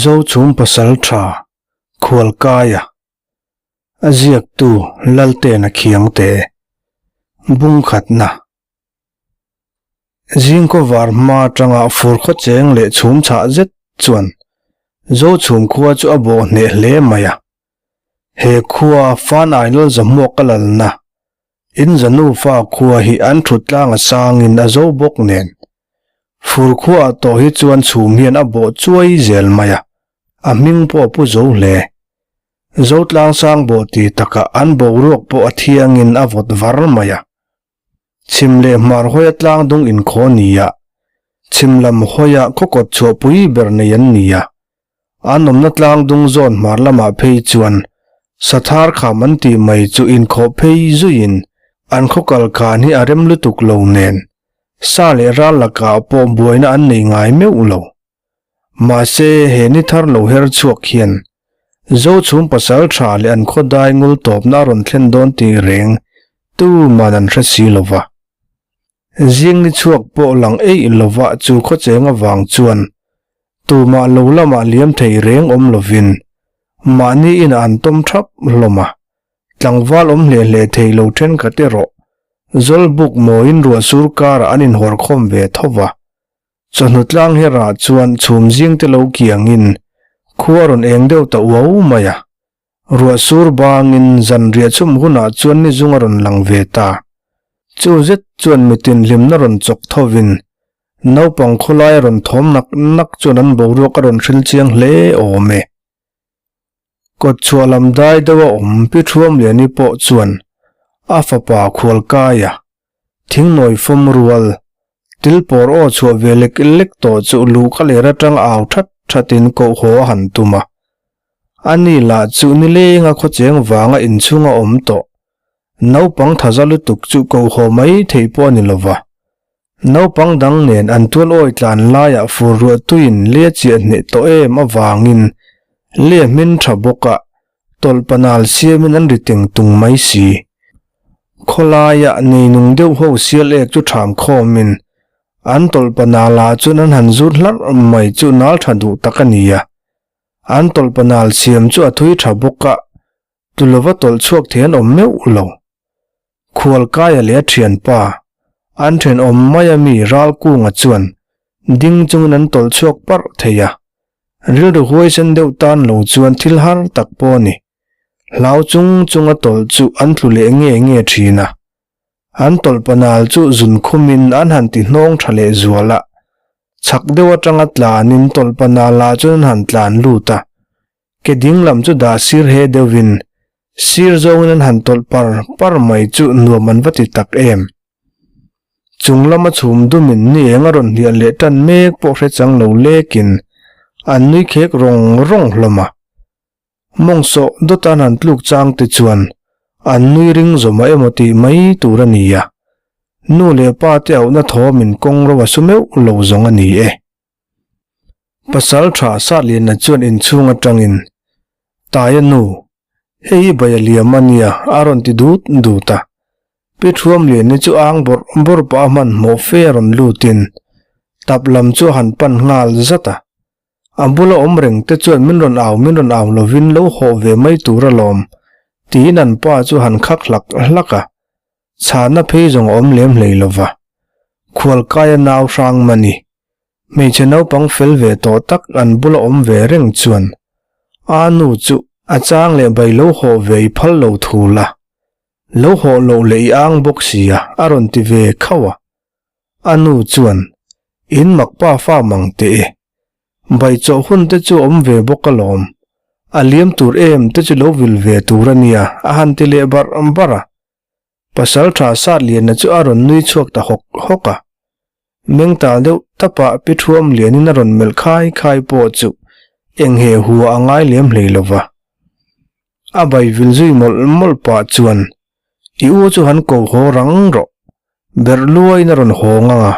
Zochhum Pasaltha Khualkaia A ziaktu Laltena Khiangte Bungkhatna Zingkaw var hma atanga fur khaw cheng leh chhum chhah zet chuan Zochhum khua chu a bawh hneh hle mai a. He khua fan ainul zahmuak a lalna in zanufa khua hi an thut tlang a sangin a zo bawk nen fur khua ah tawh hi chuan chhum hian a bawh chuai zel mai a, a hming pawh a pu zo hle. Zotlang sang bawh ti takah an boruak pawh a thiangin a vawt var mai a. Chhim leh hmar hawia tlang dung inkhaw ni a, chhim lam hawia khaw kawt chhuah pui ber nei an ni a. An awmna tlang dung zawn hmar lamah phei chuan Sathar kham an tih mai chu inkhawh phei zuiin an khaw kal khan hi a rem lutuk lo nen sa leh ral lakah pawh buaina an nei ngai meuh lo. Mahse he ni thar lo her chhuak hian Zochhum pasal tha leh an khaw dai ngul tawpna a rawn thlen dawn tih reng tuman an hre si lo va. Zing ni chhuak pawh lang eih lova chu khaw cheng avang chuan tumah lo lamah liam thei reng awm lovin mahni inah an tawm thap hlawm a, tlangval awm hle hle thei lo thenkhat erawh Zawlbuk mawiin ruahsur karah an inhawrkhawm ve tho va. Chawhnu tlang herah chuan chhum zing te lo kiangin khua rawn eng deuh ta uau mai a. Ruah sur bangin zan riah chhum hunah chuan ni zung a rawn lang ve ta. Chu zet chuan mitin hlimna rawn chawk thovin naupang khawlai a rawn thawm nak nak chuan an boruak a rawn hril chiang hle awm e. Kawtchhuah lam dai deuh a awm Pi Thuamliani pawh chuan a fapa khualkai a, Thingnawi fawm rual, til pawr aw chhuah ve lek lek tawh chu luh ka ler atang au that thatin koh haw a han tum a. Ani lah chu nilenga khawcheng vanga inchhung a awm tawh. Naupang thaza lutuk chu koh haw mai thei pawh a ni lova. Naupang dang nen an tual awi tlan laiah fur ruah tuiin lia chiah hneh tawh em avangin lia hmin tha bawka tawlh panal siamin an ri teng tung mai si. Khawlaiah neinung deuh ho sial ek chu ṭham khawmin an tawlh panal ah chuan an han zut hlarh mai chu nal ṭha duh tak a ni a. An tawlh panal siam chu a thui ṭha bawk a, tu lova tawlh chhuak thei an awm meuh lo. Khualkaia leh a ṭhianpa, an ṭhenawm mai a mi Ralkunga chuan ding chungin an tawlh chhuak parh thei a. Rilru huaisen deuh tan lo chuan thil har tak pawh a ni. Hlau chung chunga tawlh chu an tlu leh nge nge thin a. An tawlh panal chu zun khumin an han ti hnawng tha leh zual a. Chhak deuh atanga tlanin tawlh panal ah chuan an han tlan lut a. Ke ding lam chu dah sir he deuhin sir zawngin an han tawlh par par mai chu nuam an va ti tak em. Chung lama chhum dumin ni eng a rawn hliah leh tan mek pawh hre chang lo lekin an nui khek rawng rawng hlawm a. Mawng sawh dawtan han tluk chang te chuan an nui ring zawm a emaw tih mai tur a ni a, nu leh pa te auhna thawmin kawng ro a su meuh lo zawng a ni e. Pasal tha Satliana chuan inchhung atangin, Taia nu, hei hi bai a liam a nia a rawn ti dut dut a. Pi Thuamliani chu ang bawrh bawrh pah a hmanhmawh fe a rawn lutin tap lam chu a han pan nghal zat a. A bula awm reng te chuan min rawn au min rawn au lovin lo hawh ve mai tur alawm tiin an pa chu han khak hlak hlak a, chhahna phei zawng a awm lem hlei lova. Khualkaia nau hrang mani, hmeichhe naupang fel ve tawh tak an bula awm ve reng chuan a nu chu a chang leh bai lo hawh ve i phal lo thu la, lo hawh loh leh i ang bawk sia a rawn ti ve khauh a. A nu chuan, In makpa fa mang teh e. Bai chawh hun te chu awm ve bawk alawm. A liam tur em te chu lo vil ve tur a nia, a han ti leh barh barh a. Pasal tha Satliana chu a rawn nui chhuak ta hawk hawk a. Meng tal deuh tapah Pi Thuam lianin a rawn melh khai khai pawh chu eng he hua a ngai lem hlei lo va. A bai vil zui mawlh mawlh pah chuan, I u chu han ko haw rang rawh. Berh luaiin a rawn haw ngang a,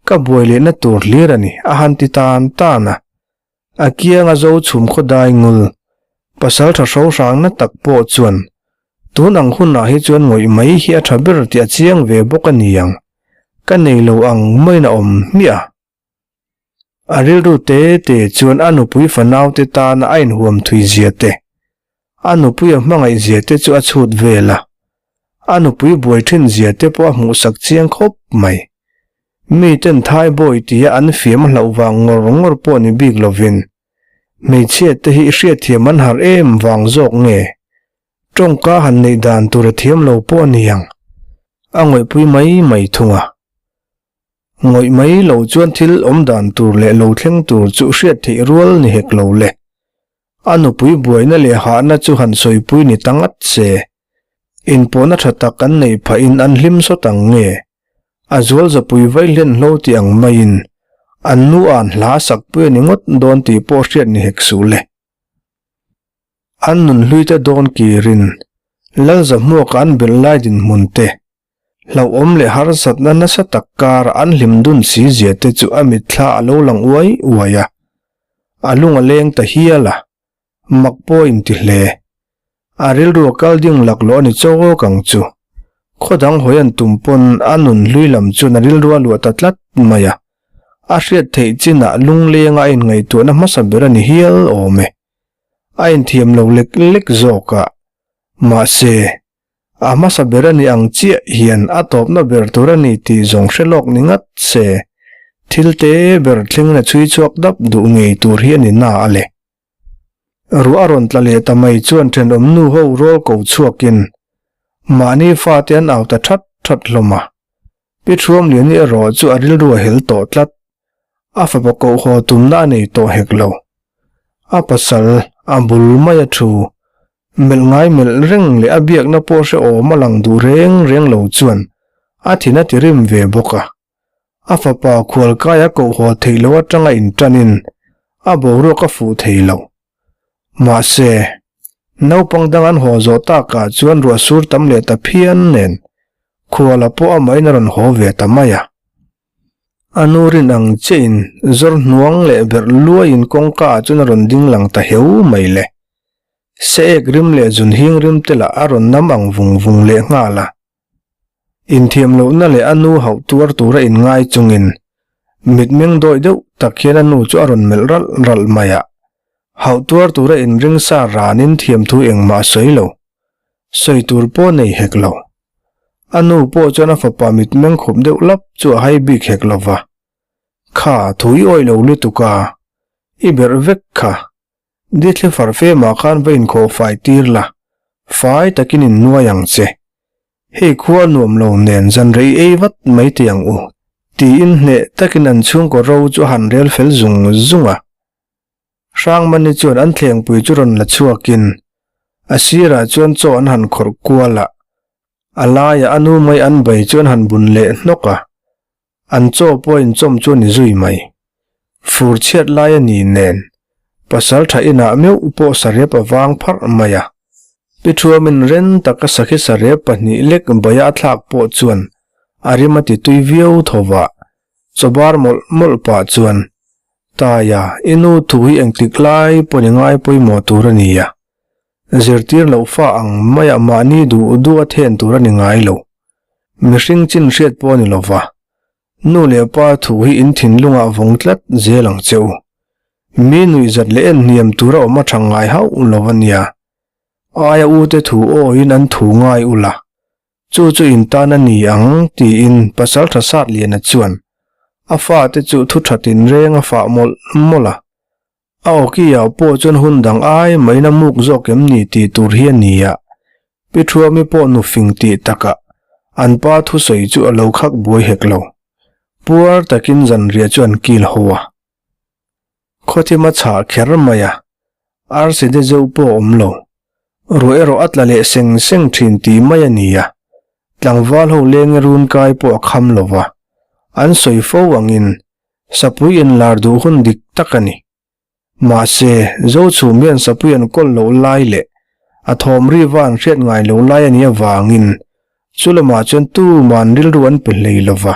ka buai lehna tur hlir a ni, a han ti tan tan a. A kianga zo chhum khaw dai ngul, pasal tha hro hrangna tak pawh chuan tun ang hunah hi chuan ngawih mai hi a tha ber tih a chiang ve bawk a ni ang, ka nei lo ang maiin a awm hmiah a. A rilru te te chuan a nupui fanaute tana a inhuam thui zia te, a nupui a hmangaih zia te chu a chhut vel a. A nupui buai thin zia te pawh a hmuhsak chiang khawp mai. Mi ten Thaibawi tia an fiam hlauh vang ngawr ngawr pawh ni bik lovin, hmeichhia te hi hriatthiam an harh em vang zawk nge? Tawngka han neih dan tur a thiam lo pawh a ni ang. A ngawihpui mai mai thung a. Ngawih mai lo chuan thil awm dan tur leh lo thleng tur chu hriat theih rual ni hek lo le. A nupui buaina leh hahna chu han sawipui ni ta ngat se. Inpawhna tha tak an neih phahin an hlim sawt ang nge? A zual zapui vai hlen hlo tih ang maiin an nu an hla sakpui a ni ngawt dawn tih pawh hriat ni hek suh le. An nun hluite dawn kirin Lalzahmuaka an belh lai dinhmun te, hlauhawm leh harsatna nasa tak kara an hlim dun si zia te chu a mitthla a lo lang uai uai a, a lung a leng ta hial a, mak pawh a inti hle. A rilru a kal ding laklawh a ni chawk ang chu. Khaw dang hawi an tum pawn a nun hlui lam chuan a rilru a luah ta tlat mai a, a hriat theih chinah lunglenga a inngaihtuahna hmasa ber a ni hial awm e. A inthiam lo lek lek zawk a, mahse, a hmasa ber a ni ang chiah hian a tawpna ber tur a ni tih zawng hre lawk ni ngat se, thil te ber thlengin a chhui chhuak dap duh ngei tur hi a ni na a le. Ruah a rawn tla leh ta mai chuan thenawm nu ho rawl ko chhuakin mahni fate an au ta that that hlawm a. Pi Thuamliani erawh chu a rilru a hel tawh tlat. A fapa koh haw tumna a nei tawh hek lo. A pasal, a bul mai a thu. Melh ngai melh reng leh a biakna pawh hrehawm a lang duh reng reng lo chuan a thin a ti rim ve bawk a. A fapa khualkai a koh haw theih loh atanga inṭanin a boruak a fuh thei lo. Mahse, naupang dang an haw zawh takah chuan ruah sur tam leh ta phian nen khuala pawh amahin a rawn haw ve ta mai a. A nu rin ang chiahin zawr hnuang leh berh luaiin kawngka ah chuan a rawn ding lang ta heu mai le. Se ek rim leh zun hing rim te lah a rawn nam ang vung vung leh nghal a. Inthiam lohna leh a nu hauh tuar tura inngai chungin mitmeng dawih deuh tak hian a nu chu a rawn melh ralh ralh mai a. Hauh tuar tura inring sa ranin thiamthu engmah a sawi lo. Sawi tur pawh nei hek lo. A nu pawh chuan a fapa mitmeng khup deuh lap chu a hai bik hek lo va. Kha, thu i awih lo lutuk a, i berh vek kha. Dithli farfemah khan va inkhawh fai tir la, fai takin in nuai ang che. Hei khua nuam lo nen zan rei ei vat mai teh ang u, tiin hneh takin an chhungkaw ro chu a han rel fel zung zung a. Hrangmani chuan an thlengpui chu rawn la chhuakin a sirah chuan chaw an han khawrh kual a, a laiah a nu mai an bai chu an han bun leh hnawk a. An chaw pawh inchawm chu a ni zui mai. Fur chhiat lai a ni nen, pasal tha inah meuh pawh sarep a vang pharh mai a. Pi Thuamin ren taka sakhi sarep pahnih lek baia a thlak pawh chuan a rim a ti tui viau tho va. Chaw bar mawlh mawlh pah chuan, Taia, i nu thu hi engtik lai pawh ni ngai pawimawh tur a ni a. Zirtir loh fa ang maiah mahni duh duh a then tur a ni ngai lo. Mihring chin hriat pawh a ni lova, nu leh pa thu hi in thinlungah vawng tlat zel ang che u. Mi nuihzat leh en hniam tura awm a tha ngai hauh lo a nia. Aia ute thu awiin an thu ngai ula, chu chu in tan a ni ang tiin pasal tha sat liana chuan a fate chu thu tha tinreng a fah mawlh mawlh a. A awki-ah pawh chuan hun dang ai maiin a muk zawk em ni tih tur hi a ni a, Pi Thuami pawh nu fing tih takah an pa thusawi chu a lo khak buai hek lo. Puar takin zanriah chu an kil ho a. Khawthim a chhah kher mai a, arsi de zeuh pawh a awm lo. Ruah erawh a tla leh seng seng thin tih mai a ni a, tlangval ho leng run kai pawh a kham lo va, an sawi fo angin Sapui inlar duh hun dik tak a ni. Mahse, Zochhum hian sapui an kawl loh lai leh a thawm riva an hriat ngai loh lai a nih avangin chu lamah chuan tuman rilru an pe hlei lo va.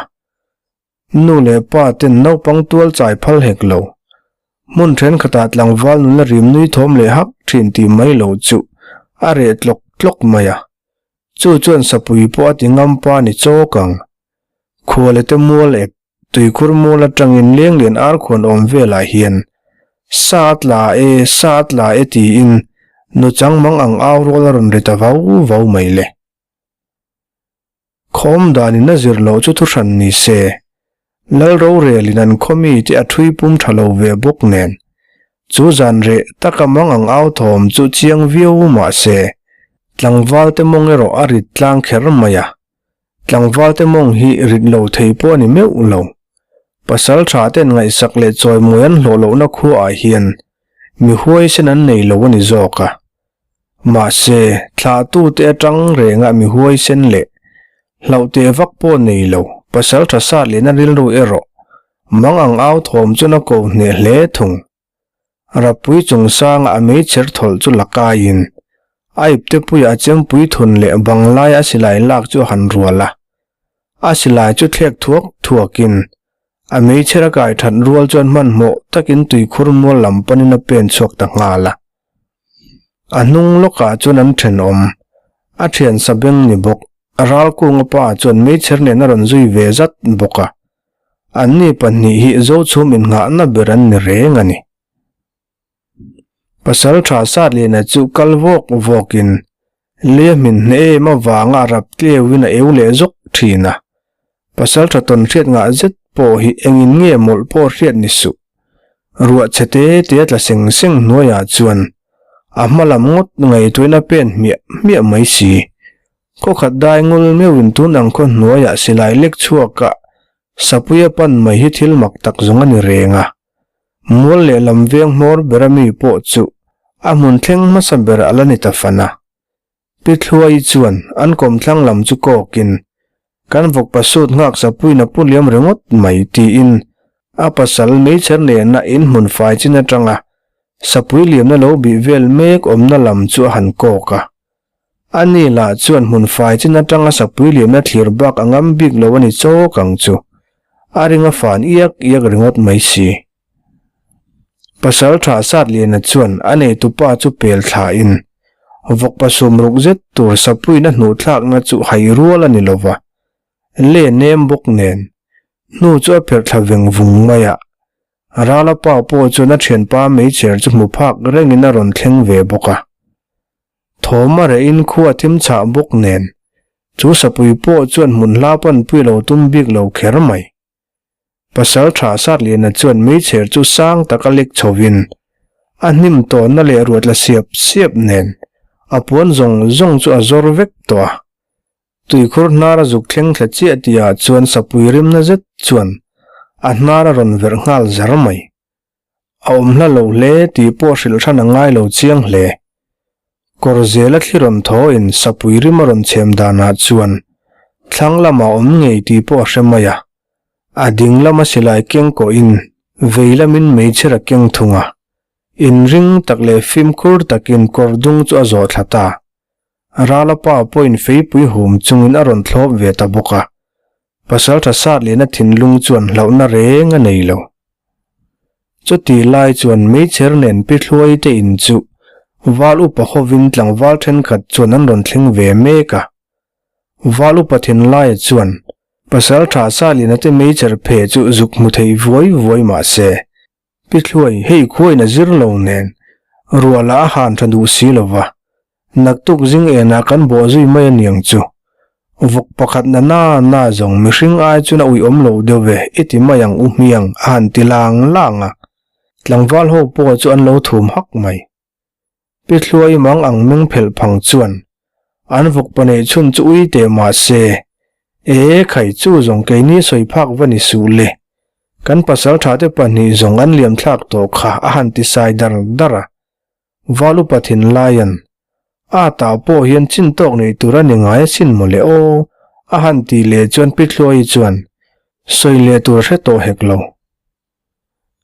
Nu leh pa ten naupang tual chai phal hek lo. Hmun thenkhatah tlangval nula rim nui thawm leh hak thin tih mai lo chu a reh tlawk tlawk mai a. Chu chuan sapui pawh a ti ngam pa ni chawk ang. Khualete mual ek. tuikhur mual atangin lenglian arkhuan awm velah hian Sa a tla e, sa a tla e tiin nuchang mang ang au rual a rawn ri ta vau vau mai le. Khawm danin a zir loh chu thuhran ni se, Lal rorelin an khaw mite a thui pum tha lo ve bawk nen, chu zan reh taka mang ang au thawm chu chiang viau mah se, tlangvalte mawng erawh a rit tlang kher mai a. Tlangvalte mawng hi rit lo thei pawh a ni meuh lo. Pasal tha ten ngaihsak leh chawimawi an hlawh lohna khuaah hian mi huaisen an nei lo a ni zawk a. Mahse, thlahtute atang renga mi huaisen leh hlauhte vak pawh nei lo, pasal tha sat lehna rilru erawh mang ang au thawm chuan a ko hneh hle thung. Rappui chungsanga a meichher thawlh chu la kaiin, a iptepuia a chempui thun leh banglai a silai lak chu a han rual a. A silai chu thlek thuak thuakin, a meichher a kai that rual chuan hmanhmawh takin tuikhur mual lam panin a pen chhuak ta nghal a. A hnung lawkah chuan an thenawm, a thian sa beng ni bawk, Ralkunga pa chuan meichher nen a rawn zui ve zat bawk a. Anni pahnih hi Zochhum innghahna ber an ni reng a ni. Pasal tha Satliana chu kal vawk vawkin lei a hmin hneh em avanga a rap tleuin a eu leh zawk thin a. Pasal tha tawn hriat ngah zet pawh hi engin nge mawlh pawh hriat ni suh. Ruah chhe te te a tla seng seng hnuaiah chuan a hma lam ngawt ngaihtuahin a pen hmiah hmiah mai si. Khaw khat dai ngul meuhin tun ang khaw hnuaiah silai lek chhuaka sapui a pan mai hi thil mak tak zawng a ni reng a. Mual lehlam veng hmawr bera mi pawh chu a hmun thleng hmasa ber a la ni ta fan a. Pi Thluai chuan an kawmthlang lam chu kawkin, Kan vawkpa sut nghak sapuiin a pu liam ringawt mai tiin a pasal meichher nena inhmun fai chin atanga sapui liamna lo bih vel mek awmna lam chu a han kawk a. Ani lah chuan hmun fai chin atanga sapui liamna thlir bak a ngam bik lo a ni chawk ang chu. A ring a fan iak iak ringawt mai si. Pasal tha Satliana chuan a neitupa chu pel thlain, vawkpa sumruk zet tur sapuiin a hnuhthlakna chu hai rual a ni lo va, le nem bawk nen, hnu chu a pherh thla veng vung mai a. Rala pa pawh chuan a thianpa meichher chu hmu phak rengin a rawn thleng ve bawk a. Thawm a rehin khua thim chhah bawk nen, chu sapui pawh chuan hmun hla panpui lo tum bik lo kher mai. Pasal tha Satliana chuan meichher chu sang taka lek chhovin a hnim tawnna leh ruatla siap siap nen a puan zawng zawng chu a zawr vek tawh a. Tuikhur hnar a zuk thleng thla chiah tihah chuan sapui rimna zet chuan a hnar a rawn verh nghal zar mai. A awm hla lo hle tih pawh hrilh hran a ngai lo chiang hle. Kawr zela thli rawn thawhin sapui rim a rawn chhem danah chuan thlang lamah awm ngei tih pawh a hre mai a. A ding lama silai keng kawhin vei lamin meichher a keng thung a. Inring tak leh fimkhur takin kawr dung chu a zawh thla ta. Rala pa pawhin feipui hum chungin a rawn thlawp ve ta bawk a. Pasalṭha Satliana thinlung chuan hlauhna reng a nei lo. Chutih lai chuan meichher nen Pi Thluai te in chu Val upa hovin tlangval ṭhenkhat chuan an rawn thleng ve mek a. Val upa thinlaia chuan Pasalṭha Satliana te meichher phe chu zuk hmu thei vuai vuai mah se, Pi Thluai, hei khuain a zir lo nen, ruah lah a han tha duh si lo va, naktuk zing enah kan bawh zui mai a niang chu. Vawk pakhat na na na zawng mihring ai chuan a uiawm lo deuh ve, i ti mai ang u hmiang a han ti lang lang a. Tlangval ho pawh chu an lo thum hak mai. Pi Thluai mang ang meng phelh phang chuan an vawk paneih chhun chu ui teh mah se, E khai chu zawng keini sawi phak va ni suh le, kan pasal tha te pahnih zawng an liam thlak tawh kha a han ti sai dar dar a. Val upa thinlaian, A tah pawh hian chin tawk nei tur a ni ngai asin mawle aw, a han tih leh chuan Pi Thluai chuan sawi leh tur a hre tawh hek lo.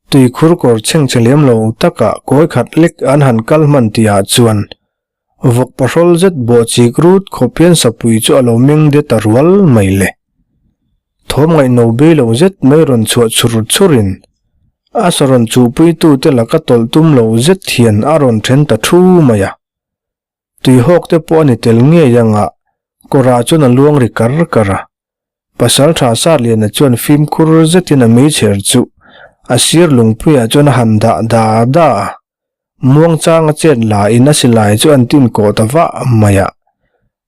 Tuikhur kawr chhengchhe lem lo takah kawi khat lek an han kal hman tihah chuan vawk pahrawl zet bawh chik rut khawp hian sapui chu a lo meng de ta rual mai le. Thawm ngaihno bei lo zet mai rawn chhuah chhur chhurin a sa rawn chuhpuitute laka tawlh tum lo zet hian a rawn then ta thu mai a. Tuihawk te pawh a ni tel ngei anga kawrah chuan a luang ri kar kar a. Pasalṭha Satliana chuan fimkhur zetin a meichher chu a sir lungpuiah chuan a han dah da da a. Muangchang a chet lain a silai chu an tin kawh ta vah mai a.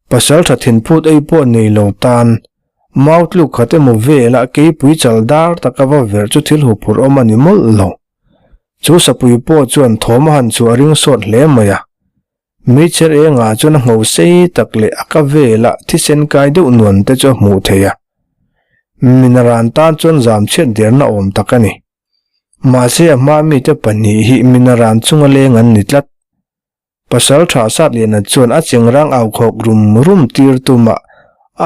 Pasalṭha thinphut ei pawh nei lo tan mau tluk khat emaw velah keipui chal dar taka va verh chu thil huphurh awm a ni mawlh lo. Chu sapui pawh chuan thawm a han chhuah ring sawt hle mai a. Meichher engah chuan a ngho sei tak leh a ka velah thisen kai deuh nuan te chu a hmuh theih a. Minaran tan chuan zam chhiat derna awm tak a ni. Mahse a hma mite pahnih hi minaran chunga leng an ni tlat. Pasal tha Satliana chuan a chengrang au khawk rum rum tir tumah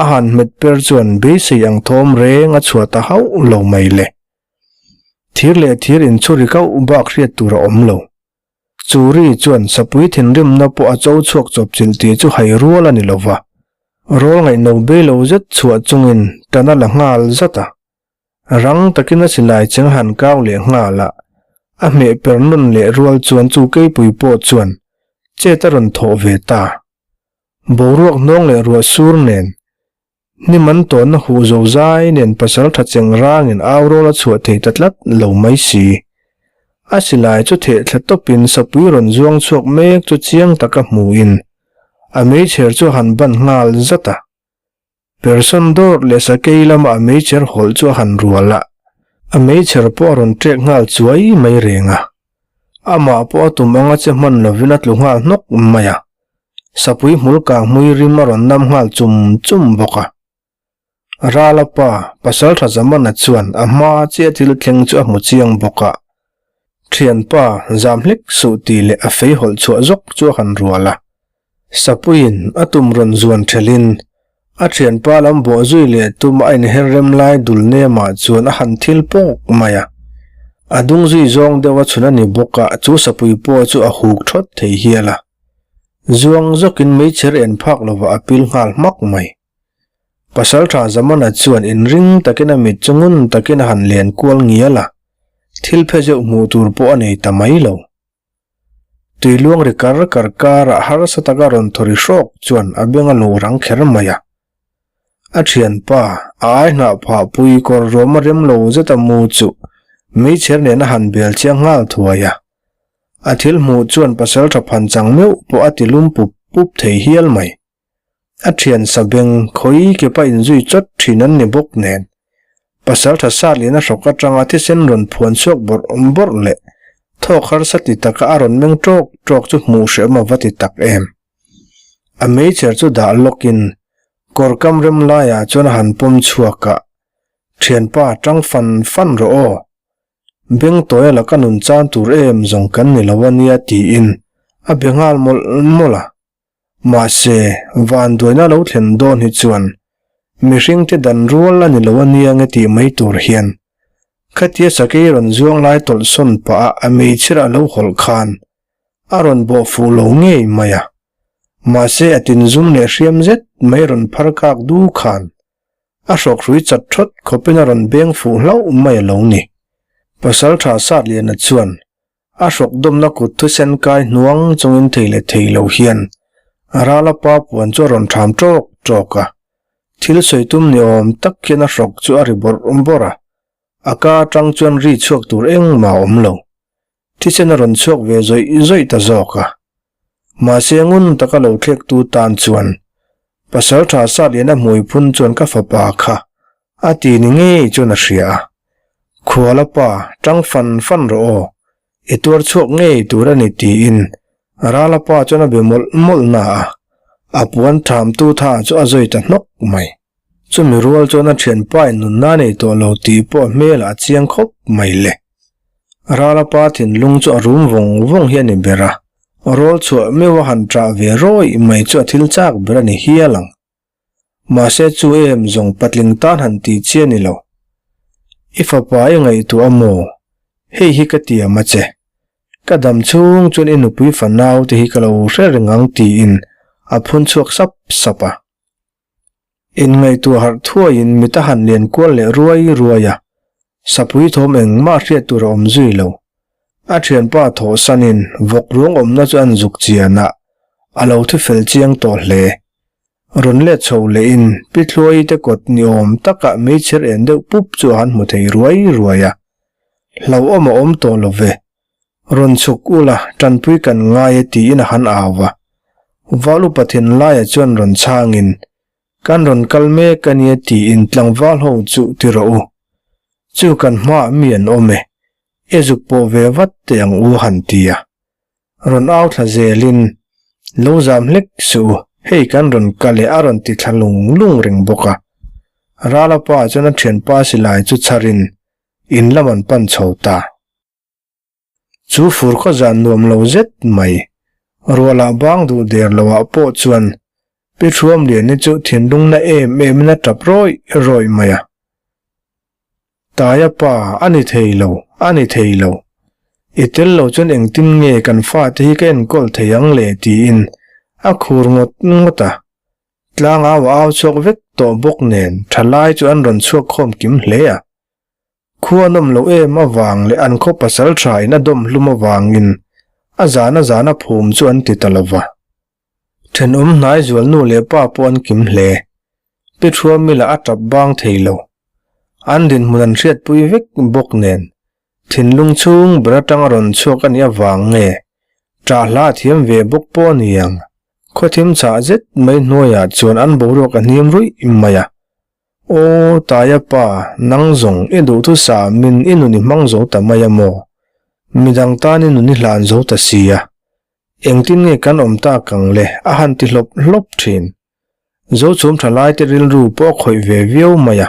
a han hmet per chuan beisei ang thawm reng a chhuah ta hauh lo mai le. Thir leh thir inchhuri kauh bak hriat tur a awm lo. Chu ri chuan sapui thinrimna pawh a cho chhuak chawp chilh tih chu hai rual a ni lo va. Rawl ngaihno bei lo zet chhuah chungin tan a la nghal zat a. Rang takin a silai cheng han kau leh nghal a, a hmeh per nawn leh rual chuan chu keipui pawh chuan chet a rawn thawh ve ta. Boruak hnawng leh ruah sur nen Hnim an tawnna huh zo zai nen pasal tha cheng rangin au rawl a chhuah thei ta tlat lo mai si. A silai chu theh thla tawpin sapui rawn zuang chhuak mek chu chiang taka hmuin a meichher chu a han ban nghal zat a. Person dawr leh sakei lama a meichher hawlh chu a han rual a, a meichher pawh a rawn ṭek nghal chuai mai reng a. Amah pawh a tum anga che hman lovin a tlu nghal hnawk mai a. Sapui hmul kang hmui rim a rawn nam nghal chum chum bawk a. Rala pa, Pasaltha Zamana chuan a hma chiah thil thleng chu a hmu chiang bawk a. Thianpa, zam hlek suh tih leh a fei hawlh chhuah zawk chu a han rual a. Sapuiin a tum rawn zuan thelhin a thianpa lam bawh zui leh tum a inher rem lai dul nemah chuan a han thil pawk mai a. A dung zui zawng deuh a chhun a ni bawk a, chu sapui pawh chu a huk thawt thei hial a. Zuang zawkin meichher en phak lovah a pil nghal hmak mai. Pasaltha Zamana chuan inring takin a mit chu ngun takin a han len kual ngial a, thil phe zeuh hmuh tur pawh a nei ta mai lo. Tui luang ri kar kar karah harsa taka rawn thaw ri hrawk chuan a beng a luh rang kher mai a. A thianpa, a ai hnah phah pui kawr ruam a rem lo zet a mu chu meichher nen a han bel chiang nghal thuai a. A thil hmuh chuan pasal tha phan chang meuh pawh a ti lum pup pup thei hial mai. A thian sabeng khawi kepa inzui chawt thin an ni bawk nen, pasal tha sat leh na hrawk atanga thisen rawn phuan chhuak bawrh bawrh leh thawk harsa ti taka a rawn meng tawk tawk chu hmuh hrehawm a va ti tak em. A meichher chu dah lawkin kawr kam rem laiah chuan a han pawm chhuak a, Thianpa tang fan fan rawh aw, Beng tawia laka nun chan tur em zawng kan ni lo a nia tiin a be nghal mawlh mawlh a. Mahse, vanduaina lo thlen dawn hi chuan mihringte dan rual a ni lo a nia nge tih mai tur hian khatia sakei rawn zuang lai tawlh sawn pah a a meichher a lo hawlh khan a rawn bawh fuh lo ngei mai a. Mahse, a tinzum leh hriam zet mai rawn phar kak du khan A hrawkhrui chat thawt khawpin a rawn beng fuh hlauh mai a lo ni. Pasaltha Satliana chuan a hrawk dawmna kut thusen kai hnuang chungin thei leh thei lo hian a rala pa puan chu a rawn ṭham ṭawk ṭawk a. Thil sawi tum ni awm tak hian a hrawk chu a ri bawrh bawrh a, a ka aṭang chuan ri chhuak tur engmah a awm lo. Thisen a rawn chhuak ve zawih zawih ta zawk a. Mahse ngun taka lo thlektu tan chuan Pasal tha Satliana hmui phun chuan ka fapa kha a ti ni ngei chuan a hria a. Khuala pa, tang fan fan rawh aw, i tuar chhuak ngei tur a ni tiin Rala pa chuan a be mawlh mawlh na a, a puan thamtu tha chu a zawi ta hnawk mai. Chumi rual chuan a thianpa in nunna nei tawh lo tih pawh a hmelah a chiang khawp mai le. Rala pa thinlung chu a rum vawng vawng hi a ni ber a, rawl chhuah meuh a han ṭah ve rawih mai chu a thil chak ber a ni hial ang. Mahse chu em zawng patling tan han tih chi a ni lo. I fapa i ngaihtuah a maw? Hei hi ka tiam a che. Ka dam chhung chuan i nupui fanau te hi ka lo hre reng ang tiin a phun chhuak sap sap a. Inngaihtuah harh thuaiin mit a han lian kual leh ruai ruai a, sapui thawm engmah hriat tur a awm zui lo. A thianpa thawhsanin vawk ruang awmna chu an zuk chian a, a lo thu fel chiang tawh hle. Rawn let chho lehin Pi Thluaii te kawt ni awm takah meichher en deuh pup chu a han hmu thei ruai ruai a. Hlauhawm a awm tawh lo ve. Rawn chhuk ula, tanpui kan ngai e tiin a han au a. Val upa thinlaia chuan rawn chhangin, Kan rawn kal mek a nia tiin tlangval ho chu ti rawh u. Chu kan hmaah mi an awm e. E zuk pawh ve vat teh ang u han ti a. Rawn au thla zelin, Lo zam hlek suh u, hei kan rawn kal e a rawn ti thla lung lung reng bawk a. Rala pa chuan a thianpa silai chu chharin in lam an pan chho ta. Chu fur khaw zan nuam lo zet mai, rualah bang duh der loah pawh chuan Pi Thuamliani chu thinlungna em emin a tap rawih rawih mai a. Taia pa, a ni thei lo, a ni thei lo. I tel lo chuan engtin nge kan fate hi ka enkawl thei ang le tiin a khur ngawt ngawt a. Tlangau a au chhuak vek tawh bawk nen thalai chu an rawn chhuak khawm kim hle a. Khua an awm loh em avang leh an khaw pasal tha in a dawm hlum avangin a zan a zan a phum chu an ti ta lo va. Thenawm hnai zual nu leh pa pawh an kim hle. Pi Thuamila a tap bang thei lo. An dinhmun an hriatpui vek bawk nen thinlung chhung ber atang a rawn chhuak a nih avang nge ṭah hla a thiam ve bawk pawh a ni ang. Khawthim chhah zet mai hnuaiah chuan an boruak a hnim ruih mai a. Aw Taia pa, nang zawng i duhthusa min i nun i hmang zo ta mai a maw? Midang tan i nun i hlan zo ta si a. Engtin nge kan awm tak ang le? A han ti hlawp hlawp thin. Zochhum thalaite rilru pawh a khawih ve viau mai a.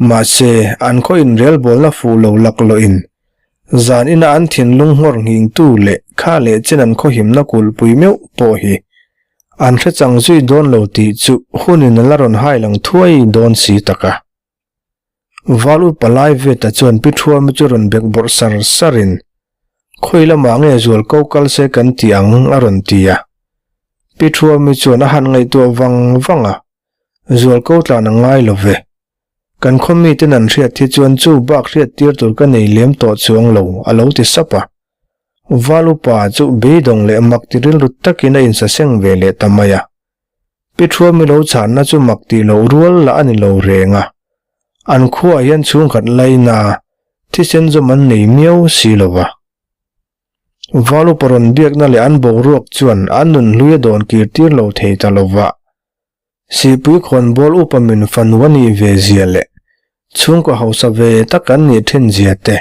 Mahse, an khaw inrelbawlna fuh lo laklawhin zan ina an thinlung nghawr nghingtu leh kha leh chen an khawhimna kulhpui meuh pawh hi an hre chang zui dawn lo tih chu hunin a la rawn hai lang thuai dawn si tak a. Val upa lai veta chuan Pi Thuami chu rawn bek bawrh sar sarin, Khawi lamah nge zual ko kal se kan ti ang a rawn ti a. Pi Thuami chuan a han ngaihtuah vang vang a, Zual ko tlan a ngai lo ve. Kan khaw miten an hriat hi chuan chu bak hriat tir tur ka nei lem tawh chuang lo a lo ti sap a. Val upa chu beidawng leh mak ti rilru takin a insaseng ve leh ta mai a. Pi Thuami lo chhanna chu mak tih loh rual lah a ni lo reng a. An khuaah hian chhungkhat laina thisen zawm an nei miau si lo va. Val upa rawn biakna leh an boruak chuan an nun hlui a dawn kir tir lo thei ta lo va. Sihpui khawnbawl upa min fanu a nih ve zia leh chhungkaw hausa ve tak an nih thin zia te,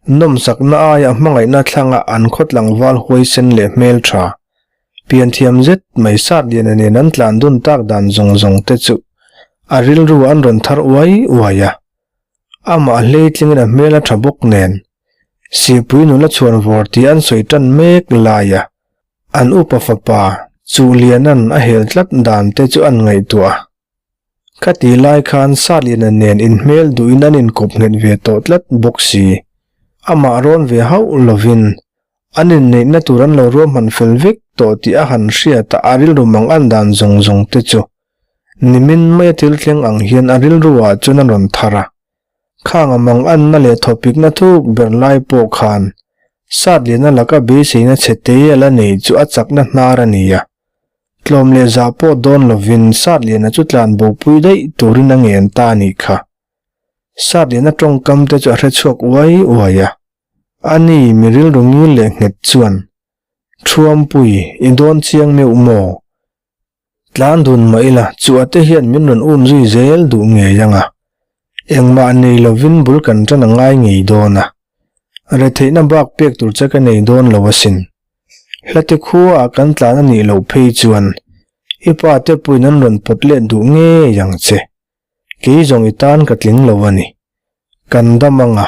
Nawmsakna aia hmangaihna thlanga an khaw tlangval huaisen leh hmeltha, pianthiam zet mai Satliana nen an tlan dun tak dan zawng zawng te chu a rilru an rawn thar uai uai a. Amah hleitlingin a hmel a tha bawk nen, Sihpui nula chhuan vawr tih an sawi tan mek laia an upa fapa Chuhliana'n a hel tlat dan te chu an ngaihtuah a. Khati lai khan Satliana nen inhmel duhin an inkawp nghet ve tawh tlat bawk si. Amah rawn ve hauh lovin an inneihna tur an lo ruahman fel vek tawh tih a han hriat a, a rilru mang an dan zawng zawng te chu nimin maia thil thleng ang hian a rilru ah chuan a rawn thar a. Khang a mang anna leh thawpikna thuk ber lai pawh khan Satliana laka beiseina chhe te a la nei chu a chakna hnar a ni a. Tlawm leh zah pawh dawn lovin Satliana chu tlan bopui daih turin a ngen ta a nih kha. Satliana tawngkam te chu a hre chhuak uai uai a. Ani mi rilru ngil leh nghet chuan, Thuampui, i dawn chiang meuh maw? Tlan dun mah ila chu ate hian min rawn um zui zel duh ngei ang a. Engmah nei lovin bul kan tan a ngai ngei dawn a. Retheihna bak pek tur che ka nei dawn lo asin. Hlate khuaah kan tlan a nih loh phei chuan i pa te puiin an rawn pawt let duh ngei ang che. Kei zawng i tan ka tling lo a ni. Kan dam ang a,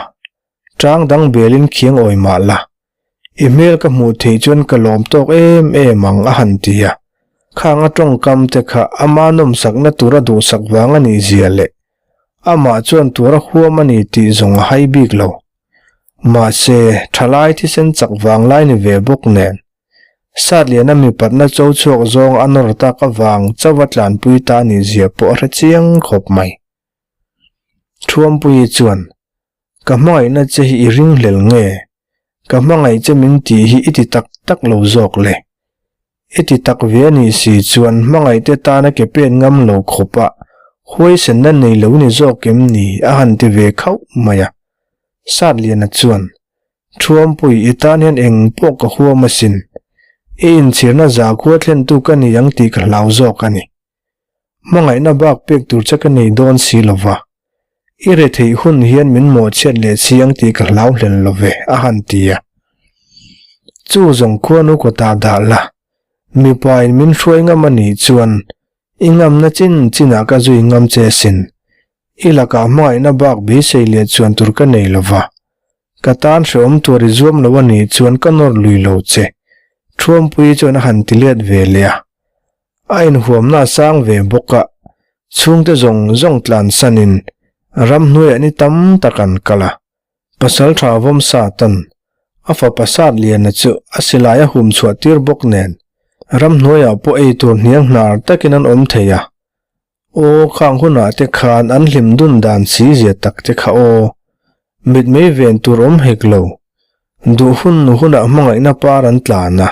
tang dang belin khiang awi mah la. I hmel ka hmuh theih chuan ka lawm tawk em em ang a han ti a. Khang a tawngkam te kha ama nawmsakna tura duhsak vang a nih zia leh amah chuan tura huam a ni tih zawng a hai bik lo. Mahse, thalai thisen chak vang lai ni ve bawk nen, Satliana mipatna cho chhuak zawng a nawr tak avang chauha tlanpui ta nih zia pawh a hre chiang khawp mai. Thuampuii chuan, Ka hmangaihna che hi i ringhlel nge? Ka hmangaih che min tih hi i ti tak tak lo zawk le. I ti tak ve a nih si chuan hmangaihte tana ke pen ngam lo khawpa huaisenna nei lo ni zawk em ni a han ti ve khauh mai a. Satliana chuan, Thuampui, i tan hian eng pawh ka huam asin. I inchhirna zakhua thlentu ka ni ang tih ka hlau zawk a ni. Hmangaihna bak pek tur che ka nei dawn si lo va, i retheih hun hian min mawhchhiat leh si ang tih ka hlau hlen lo ve, a han ti a. Chu zawng khuanu kawtah dah la, mipain min hruai ngam a nih chuan i ngamna chin chinah ka zui ngam che sin. I lakah hmangaihna bak beisei leh chuan tur ka nei lo va, ka tan hrehawm tur i zuam lo a nih chuan ka nawr lui lo che, Thuampuii chuan a han ti let ve leh a. A inhuamna a sang ve bawk a, chhungte zawng zawng tlansanin ramhnuaiah ni tam tak an kal a. Pasaltha Vawmsatan a fapa Satliana chu a silai a hum chhuah tir bawk nen ramhnuaiah pawh ei tur hniang hnar takin an awm thei a. Aw khang hunah te khan an hlim dun dan si zia tak te kha aw. Mitmei ven tur awm hek lo. Duh hun hunah hmangaihna par an tlan a.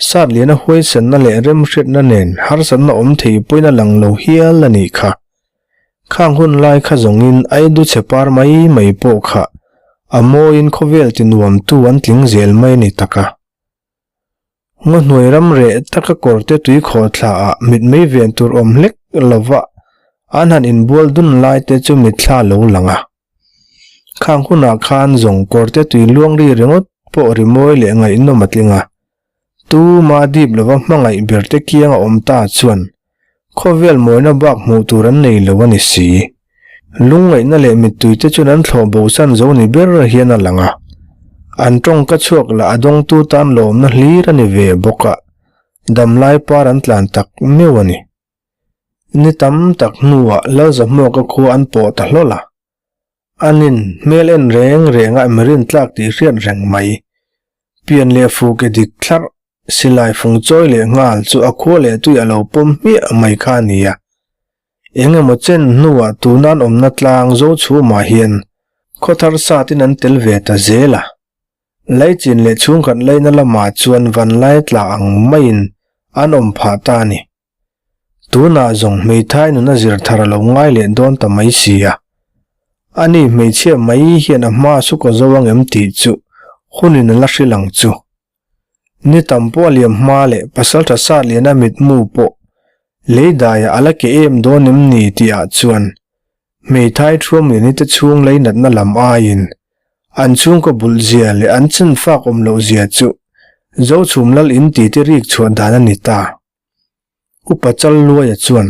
Satliana huaisenna leh remhriatna nen harsatna awm thei pawhin a lang lo hial a nih kha. Khang hun lai kha zawngin Aidu chhe par mai mai pawh kha a mawiin khawvel ti nuamtu an tling zel mai a ni tak a. Ngaw hnuai ram reh taka kawrte tui khawhthla ah mitmei ven tur awm hlek lova an han inbual dun lai te chu mitthla lo lang a. Khang hunah khan zawng kawrte tui luang ri ringawt pawh rimawi leh ngaihnawm a tling a. Tuma dip lova hmangaih berte kiang a awm ta chuan khawvel mawina bak hmuh tur an nei lo a ni si. Lungngaihna leh mittui te chuan an thlawh bosan zo ni ber hian a lang a. An tawngka chhuak lah a dawngtu tan lawmna hlir a ni ve bawk a, damlai par an tlan tak meuh a ni. Ni tam tak hnuah Lalzahmuaka khua an pawh ta hlawl a. Anin hmel en reng reng a mirin tlak tih hriat reng mai. Pian leh fuke dik thlarh, silai fung chawi leh nghal chu a khua leh tui a lo pawm hmiah mai kha a ni a. Eng emaw chen hnuah tunan awmna tlang Zochhumah hian khawthar satin an tel ve ta zel a. Laichin leh chhungkhat laina lamah chuan vanlai tla ang maiin an awm phah ta a ni. Tunah zawng hmeithai nun a zir thar a lo ngai leh dawn ta mai si a. Ani hmeichhia mai hian a hma su ka zo ang em tih chu hunin a la hrilh ang chu. Ni tam pawh a liam hma leh pasaltha Satliana mitmu pawh leidaiah a la ke em dawn em ni tihah chuan hmeithai thuamliani te chhung leinatna lam aiin an chhungkaw bulh zia leh an chenfak awm loh zia chu Zochhum lal in titi rik chhuah dan a ni ta. Upa Challuaia chuan,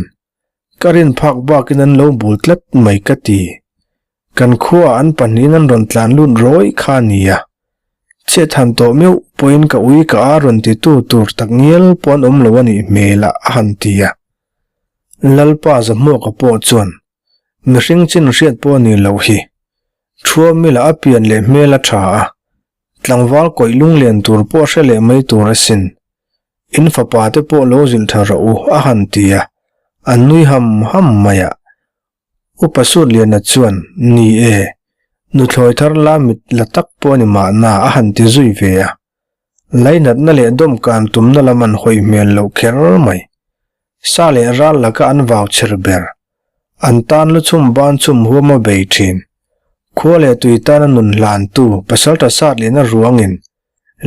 Ka rin phak bakin an lo bul tlat mai ka ti. Kan khuaah an pahnihin an rawn tlan lut rawih kha a nia. Chhiat han tawh meuh pawhin ka ui ka a rawn titu tur tak ngial pawh an awm lo a nih hmel a, a han ti a. Lalpa Zahmuaka pawh chuan, Mihring chin hriat pawh a nih loh hi. Thuamila a pian leh hmel a tha a, tlangval kawih lunglen tur pawh hre leh mai tur asin. In fapa te pawh lo zilh tha rawh u, a han ti a, an nui ham ham mai a. Upa Sutliana chuan, Ni e, nuthlawi thar la mit la tak pawh a ni mahna, a han ti zui ve a. Lainatna leh dawmkan tumna lam an hawi hmel loh kher mai. Sa leh ral laka an vau chher ber. An tan lu chhum ban chhum huam a bei thin. Khua leh tui tana nun hlantu Pasaltha Satliana ruangin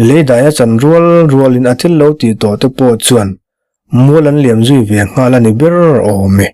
Leidaia chan rual rualin a thil lo tih tawh te pawh chuan mual an liam zui ve nghal a ni ber awm e.